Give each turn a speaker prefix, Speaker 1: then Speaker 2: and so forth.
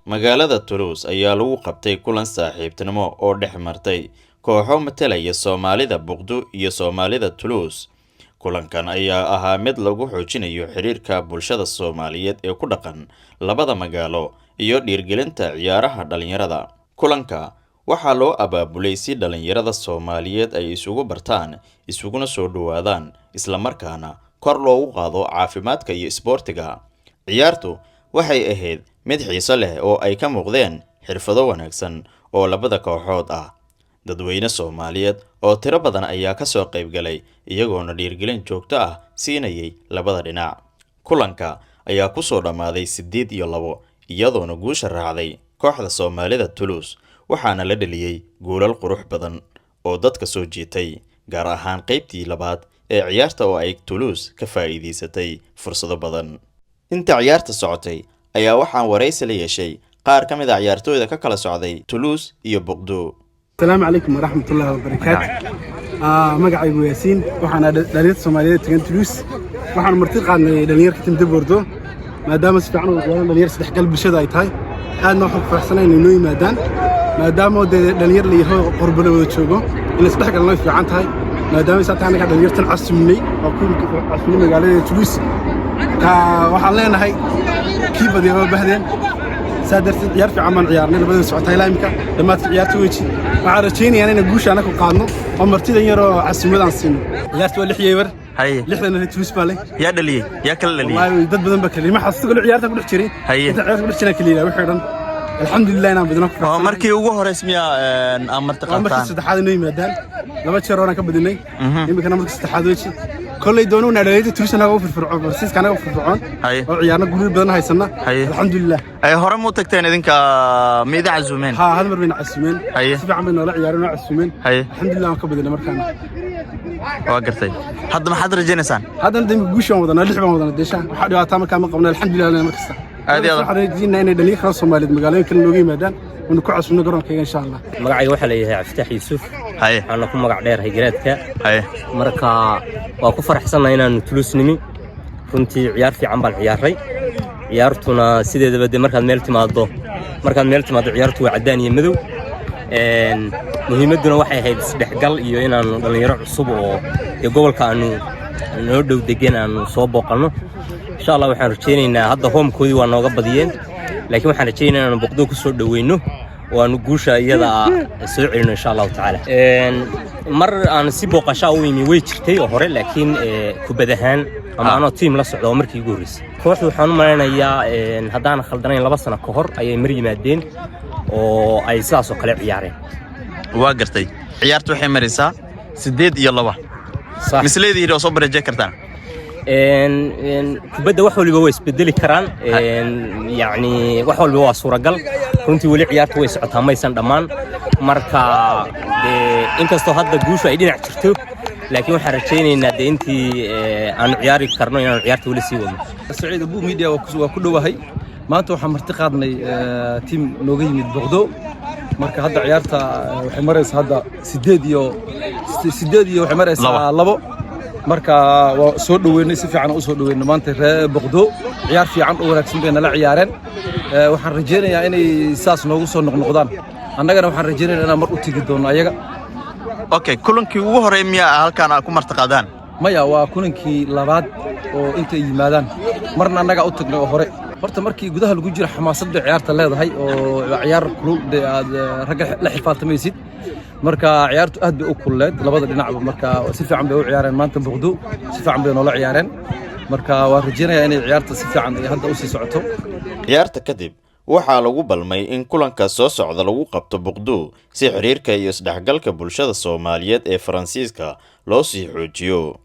Speaker 1: Magaalada Toulouse ayaa lagu qabtay kulan saaxiibtinimo oo dhex martay kooxo matalaya Soomaalida Bordeaux iyo Soomaalida Toulouse. Kulankan ayaa ahaa mid lagu xoojinayo xiriirka bulshada Soomaaliyeed ee ku dhaqan labada magaalo iyo dhiirrigelinta ciyaaraha dhalinyarada. Kulanka waxaa loo abaabulay si dhalinyarada Soomaaliyeed ay isugu bartaan, isuguna soo dhowaadaan, isla markaana kor loogu qaado caafimaadka iyo isboortiga. Ciyaartu waxay ahayd mid xiiso leh oo ay ka muuqdeen xirfado wanaagsan oo labada kooxood ah. Dadweyne Soomaaliyeed oo tiro badan ayaa ka soo qayb galay, iyagoona dhiirrigelin joogto ah siinayay labada dhinac. Kulanka ayaa ku soo dhammaaday 8-2, iyadoona guusha raacday kooxda Soomaalida Toulouse, waxaana la dhaliyay goolal qurux badan oo dadka soo jiitay, gaar ahaan qaybtii labaad ee ciyaarta oo ay Toulouse ka faa'iidaysatay fursado badan. Inta ciyaarta socotay ayaa waxaan wareysi la yeeshay qaar ka mid ah ciyaartoyda ka kala socday Toulouse iyo Bordeaux.
Speaker 2: Asalaamu calaykum waraxmatullaahi wabarakaatu. Magacaygu Yaasiin, waxaana dhalinyarta Soomaaliyeed tagan Toulouse. Waxaan marti qaadnay dhalinyar ka timid Bordeaux, maadaama si fiican u ciyaaraan, dhalinyar isdhexgal bulshada ay tahay. Aadna waxaan ku faraxsanahay inay noo yimaadaan, maadaama dee dhalinyar la yaho, qurbo la wada joogo, in isdhexgalna way fiican tahay. Maadaama saa tahay, annaga dhalinyartan casuumnay oo ku casuumnay magaalada Toulouse, waxaan leenahay kii badiya waa bahdeen. Saa darteed ciyaar fiican baan ciyaarnay labada socotay ilaa imika dhammaadka ciyaarta weji. Waxaan rajaynayaa inaan guusha annagu qaadno oo martidan yaroo casuumadaan siino. Ciyaarta waa 6-0.
Speaker 3: Haye.
Speaker 2: Lixdana Toulouse baa leh.
Speaker 3: Yaa dhaliyey? Yaa kala dhaliyey?
Speaker 2: Wallaahi dad badan baa kaliya ma xasuusto kale, ciyaarta ku dhex jiray.
Speaker 3: Haye.
Speaker 2: Inta ciyaarta ku dhex jiray kaliya wixii dhan. Alxamdulilah inaan badino ku
Speaker 3: Oo
Speaker 2: faraxsanahay.
Speaker 3: Markii ugu horeys miyaa aad marti
Speaker 2: Waa markii
Speaker 3: qaataan?
Speaker 2: saddexaad inoo yimaadaan. Laba jeer horaan ka badinay, iminkana markii saddexaad weji. Kolley doono dhalinyarta Toulouse anaga u firfircoon, Faransiiska anaga u firfircoon oo ciyaarna, guulal badan haysana. Alxamdulilah.
Speaker 3: Ay hore muu tagteen idinka? Ma idin casuumeen?
Speaker 2: Haa, hal mar bayna casuumeen. Si fiican bay noola ciyaareen, noo casuumeen. Alxamdulilah, waan ka badinay markaana.
Speaker 3: Waa gartay. Hadda maxaad rajaynaysaan?
Speaker 2: Haddana de guusha waan wadanaa, lix baan wadanaa. Deesha waxaa dhibaataa markaa ma qabno, alxamdulilah mar kasta.
Speaker 3: Aad iyo aad.
Speaker 2: Waxaan rajaynaa inay dhalinyar kale Soomaaliyeed magaalooyin kale nooga yimaadaan oonu ku casuumno garoonkayga, insha Allah.
Speaker 4: Magacayga waxaa leeyahay Cabdifitaax Yuusuf. Waxaana ku magac dheerahay Garaadka. Marka waa ku faraxsannahay inaanu Toulouse nimi. Runtii ciyaar fiican baan ciyaarray. Ciyaartuna sideedaba dee markaad meel timaado ciyaartu waa caddaan iyo madow. Muhiimadduna waxay ahayd isdhexgal iyo inaannu dhallinyaro cusub oo dee gobolka aanu noo dhow degan aanu soo booqanno, insha Allah. Waxaan rajaynaynaa hadda homekoodii waa nooga badiyeen, laakiin waxaan rajaynaynaa inaanu Bordeaux ku soo dhoweyno oo aanu guusha iyada ah soo celino, insha Allahu tacaala. Mar aan si booqashaa u imi way jirtay oo hore, laakiin kubad ahaan ama anoo tiim la socda oo markii ugu horreysay. Kooxdu waxaan u malaynayaa, haddaan khaldanayn, 2 sano ka hor ayay mar yimaadeen oo ay sidaas oo kale ciyaareen.
Speaker 3: Waa gartay. Ciyaartu waxay maraysaa 8-2.
Speaker 4: Sax.
Speaker 3: Misleedihi oo soo bareejay kartaan?
Speaker 4: Kubadda wax waliba way isbedeli karaan. Yacni wax walba waa suuragal. Runtii weli ciyaartu way socotaa, maysan dhammaan. Marka dee inkastoo hadda guushu ay dhinac jirto, laakiin waxaan rajaynaynaa dee intii aanu ciyaari karno inaanu ciyaarta weli sii wadno.
Speaker 5: Saciid Abu Media, waa ku dhowahay. Maanta waxaan marti qaadnay tiim nooga yimid Bordeaux. Marka hadda ciyaarta waxay maraysaa hadda sideed iyo waxay maraysaa labo. Marka waa soo dhoweynay, si fiican u soo dhoweynay maanta reer Bordeaux. Ciyaar fiican oo wanaagsan bay nala ciyaareen. Waxaan rajaynayaa inay saas noogu soo noqnoqdaan. Annagana waxaan rajaynaynaa inaan mar u tegi doono ayaga.
Speaker 3: Okay, kulankii ugu horreey miyaa halkaan aad ku marti qaadaan?
Speaker 5: Maya, waa kulankii labaad oo intay yimaadaan. Marna annagaa u tagnay oo hore. Horta markii gudaha lagu jiro xamaasad bay ciyaarta leedahay, oo ciyaar kulul dee aad ragga la xifaaltamaysid. Marka ciyaartu aad bay u kululeed labada dhinacba. Marka si fiican bay u ciyaareen maanta Bordeaux, si fiican bay noola ciyaareen. Marka waan rajaynayaa inay ciyaarta si fiican ay hadda u sii socoto.
Speaker 1: Ciyaarta kadib waxaa lagu balmay in kulanka soo socda lagu qabto Bordeaux si xiriirka iyo isdhexgalka bulshada Soomaaliyeed ee Faransiiska loo sii xoojiyo.